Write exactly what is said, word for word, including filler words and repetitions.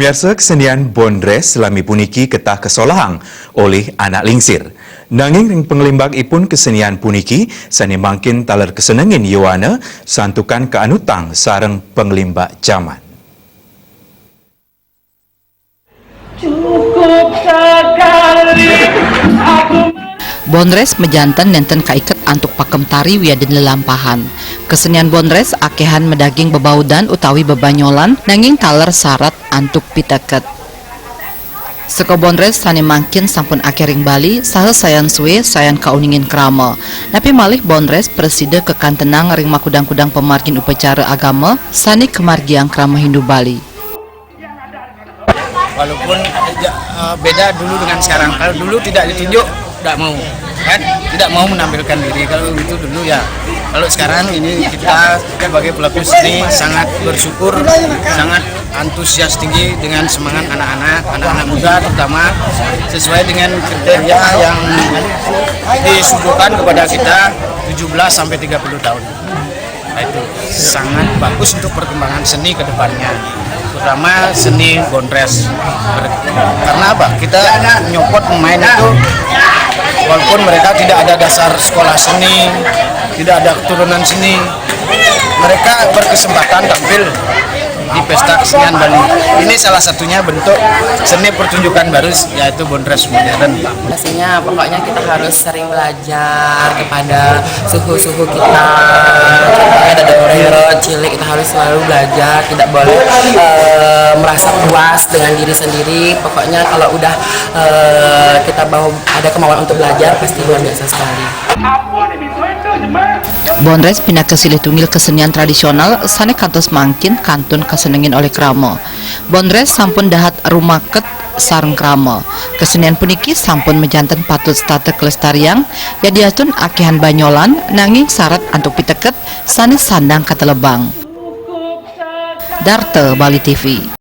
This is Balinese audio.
Miarsa, kesenian bondres lami puniki ketah kasolahang olih anak lingsir. Nanging ring panglimbak ipun kesenian puniki sane mangkin taler kasenengin yowana santukan kaanutang sareng panglimbak jaman. Cukup sekali aku. Bondres majanten nenten kaiket antuk pakem tari wiadin lelampahan. Kesenian bondres akehan madaging bebaudan utawi bebanyolan, nanging taler sarat antuk piteket. Seka bondres sane mangkin sampun akeh ring Bali, saha sayan suwe sayan kauningin krama. Napi malih bondres prasida kakantenang ring makudang-kudang pamargin upacara agama sane kamargiang krama Hindu Bali. Walaupun eh, beda dulu dengan sekarang. Kalau dulu tidak ditunjuk, tidak mau, kan? Tidak mau menampilkan diri. Kalau itu dulu ya. Kalau sekarang ini kita sebagai pelaku seni sangat bersyukur, sangat antusias tinggi dengan semangat anak-anak, anak-anak muda terutama sesuai dengan kriteria yang disuguhkan kepada kita tujuh belas sampai tiga puluh tahun. Nah, itu sangat bagus untuk perkembangan seni ke depannya, terutama seni bondres. Karena apa? Kita nyopot pemain itu walaupun mereka tidak ada dasar sekolah seni, tidak ada keturunan seni, mereka berkesempatan tampil di Pesta Kesenian Bali. Ini salah satunya bentuk seni pertunjukan baru, yaitu bondres modern. Pastinya pokoknya kita harus sering belajar kepada suhu-suhu kita. Kita ada doro cilik, kita harus selalu belajar, tidak boleh eh, merasa puas dengan diri sendiri. Pokoknya kalau udah eh, kita mau ada kemauan untuk belajar, pasti luar biasa sekali. Apa ni itu itu jemaah? Bondres pinaka silih tunggil kesenian tradisional sane kantos mangkin kantun kasenengin olih krama. Bondres sampun dahat rumaket sareng krama. Kesenian puniki sampun majanten patut setata kalestariang, yadiastun akehan banyolan nanging sarat antuk piteket sane sandang katelebang. Darta Bali T V.